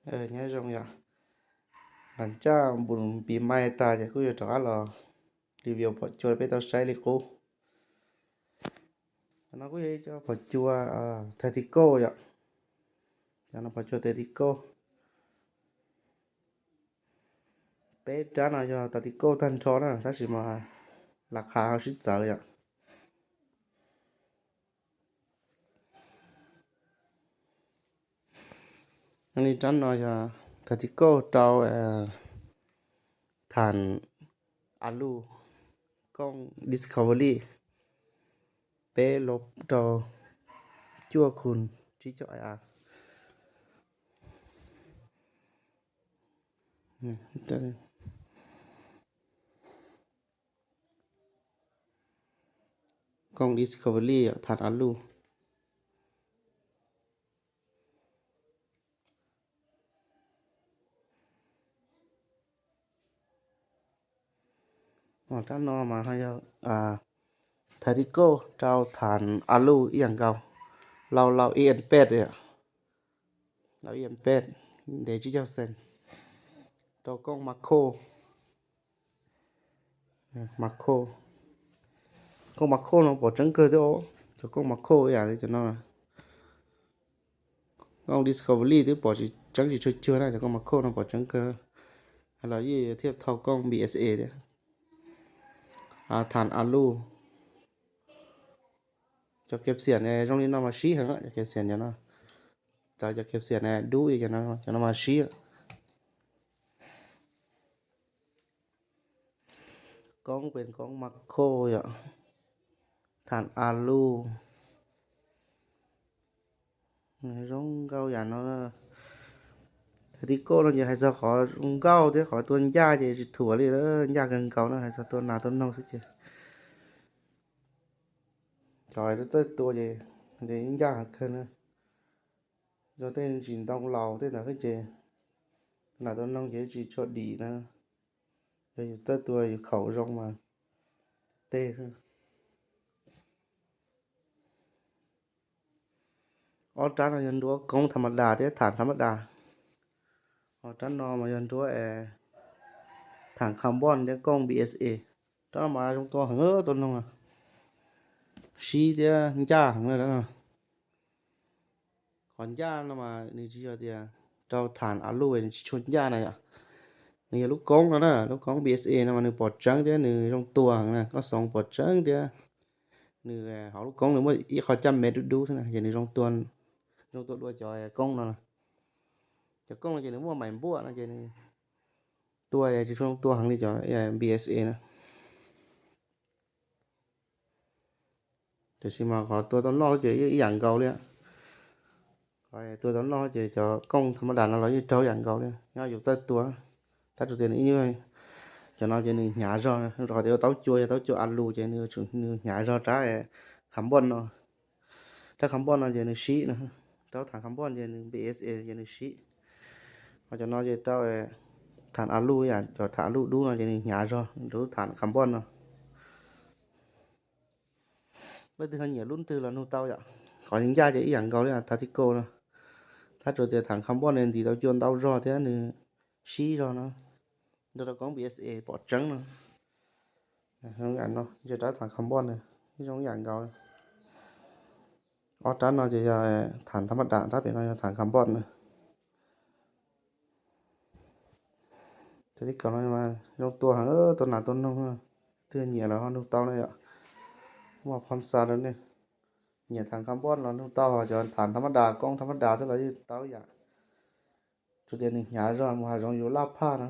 Ờ, nhớ rung vậy. Lần trước bún bí mai ta thì cũng vô đó là review bỏ chuột với tao sai đi cũ. Nó cũng vậy cho bỏ chuột, ờ, Tactical vậy. Cho nó bỏ chuột Tactical. Bé trá nó cho Tactical thanh tro nè, ta chỉ mà là khá học sĩ tớ vậy. ອັນນີ້ຈັນເນາະ ທາຕິໂກ ເຕົາ ເອີ ຖານອາລູ ກ້ອງ Discovery ເປລົບເຕົາ ຈົວຄູນ ຈີເຈົ້າ ໄອອາ ນີ້ ກ້ອງ Discovery ອະ ຖານອາລູ ອໍ ຕາມນອມາ ເຮົາຢາກ ອ່າ Tactical ເຈົ້າ ຖານອາລູ ອີ່ຫຍັງເກົ່າ ລາວ ລາວ ເອເອັນແປດ ເອີ ລາວ ເອເອັນແປດ Digital Sense ຕໍ່ກ້ອງ Macro ເອີ Macro ກ້ອງ Macro ເນາະ ບໍ່ຈັງເກີດເດີ ເຈົ້າກ້ອງ Macro ອີ່ຫຍັງເຈົ້າເນາະ ກ້ອງ Discovery ຕິ ບໍ່ຊິຈັງຊິເຊື່ອໆ ນະ ເຈົ້າກ້ອງ Macro ເນາະ ບໍ່ຈັງເກີດ ລາວ ທຽບເທົ່າກ້ອງ ບີເອສເອ ເດ້ ອາ ຖານອາລູ ເຈົ້າເກັບສຽນແດ່ ຊ່ວງນີ້ນຳມາຊີ້ຫັ້ນ ເຈົ້າເກັບສຽນຢູ່ເນາະ ເຈົ້າ ເຈົ້າເກັບສຽນແດ່ ດູອີກເນາະ ເຈົ້ານຳມາຊີ້ ກ້ອງເປັນກ້ອງ Macro ເນາະ ຖານອາລູ ຊ່ອງເກົ່າຢ່າງເນາະ Tactical ເນາະ ຢາກໃຫ້ເຈົ້າຂໍຊ່ອງເກົ່າເດ້ ຂໍຕົວຍາກເດ້ ຊິຖົວເລີຍເດີ ຍາກຄືເກົ່າເນາະ ໃຫ້ເຈົ້າຕົວໜາຕົວໜອງຊິເຈ ຈອຍເຕີຕົວເຈ ເດຍຍາກເກີນເນາະ ເຈົ້າເຕັ້ນຈິນຕ້ອງເຫຼົ່າເຕັ້ນໜາຂຶ້ນເຈ ໜາຕົວໜອງເຈ ຊິໂຊດດີນະ ເດີຍເຕີຕົວຢູ່ເຂົາຊ່ອງມາເຕ ອອດຕານອາຍົນຕົວກ້ອງທຳມະດາເດ້ ຖານທຳມະດາ ອອດຕານອມາຍົນຕົວແອ ຖັງຄາບອນເດ້ ກ້ອງ ບີເອສເອ ຕາມມາຕົວເຫີຕົວໜຶ່ງ ຊີ້ເດ້ ຢ່າຫັ້ນແຫຼະ ຂອນຍ່ານຳມາ ນີ້ຊິເຈົ້າເດຍ ເຈົ້າຖານອາລູ ນີ້ຊິຊົນຍ່ານະ ນີ້ລູກກ້ອງນະ ລູກກ້ອງ ບີເອສເອ ນຳມາ ນີ້ປອດຈັງເດ ນີ້ລົງຕົວຫັ້ນນະ ກໍສອງປອດຈັງເດ ນີ້ເຮົາລູກກ້ອງນີ້ໝົດ ອີກເຂົາຈຳແມ່ດຸດູນະ ຢ່ານີ້ລົງຕົວ ລົງຕົວດ້ວຍຈອຍກ້ອງນະ ຈອຍກ້ອງຈະນີ້ໝວດໃໝ່ບົວນະ ຈະນີ້ຕົວຈະຊົນຕົວຫັ້ນນີ້ຈອຍ ບີເອສເອ ນະ. ແຕ່ຊິມາຂໍຕົວຕອນນອກເຈ ອີ່ຫຍັງເກົ່າເລີຍ ຂໍຕົວຕອນນອກເຈ ຈອກກ້ອງທຳມະດານະ ລາວຢູ່ເຈົ້າຢ່າງເກົ່າເລີຍ ຍາວຢູ່ໃຕ້ຕົວ ຖ້າຈຸດເດັ່ນອີ່ນີ້ ຈະນອນເຈ ໜຶ່ງຫຍາຊໍ ຂໍເດວເຕົ້າຈົວ ເຕົ້າຈົວອາລູເຈ ໜຶ່ງຫຍາຊໍ ຕາຄາບອນເນາະ ຕາຄາບອນເນາະ ເຈ ໜຶ່ງຊີເນາະ ເຕົ້າຖານຄາບອນເຈ ໜຶ່ງ ບີເອສເອ ເຈ ໜຶ່ງຊີ ເອົາຈະນອນເຈ ເຕົ້າຖານອາລູ ຢ່າ ເຈົ້າຖານອາລູດູເນາະ ເຈ ໜຶ່ງຫຍາຊໍ ດູຖານຄາບອນເນາະ. ເລີຍທີ່ເຮົາຫຍຽວລຸ້ນຕື່ລະນູເຕົ້າຢາ ຂໍຍິງຢາຈະອີ່ຫຍັງເກົ່າເລີຍ ທາຕິໂກເນາະ ຖ້າໂຈເຕຖາງຄາບອນເອັນດີເຕົ້າຈວນເຕົ້າຈອດເທື່ອໜຶ່ງຊີເນາະ ໂດຕະກອງບີເອສເອປອດຈັງເນາະ ເຮົາອັນເນາະ ຈະໄດ້ຖາງຄາບອນເນາະ ນີ້ສອງຢ່າງເກົ່າ ອອດຕັນເນາະ ຈະຢ່າຖານທຳມະດາ ຖ້າເປັນເນາະ ຖາງຄາບອນເນາະ. ໂຕນີ້ກໍມາ ມາຍົກຕົວຫາ ເອີ ຕົວໜາຕົວໜຶ່ງ ເທື່ອເຫຍແລ້ວເຮົານຸກເຕົານີ້ ມອບຄວາມສະອາດແລ້ວນີ້ ເຫຍຖັງຄາບອນແລ້ວນຸກເຕົາ ຈະຖານທຳມະດາ ກ້ອງທຳມະດາ ເສັດແລ້ວເຕົາຢາ ຈຸດເດັ່ນນີ້ຫຍາຈອນ ໝູ່ຫາຈອງຢູ່ລາບພານະ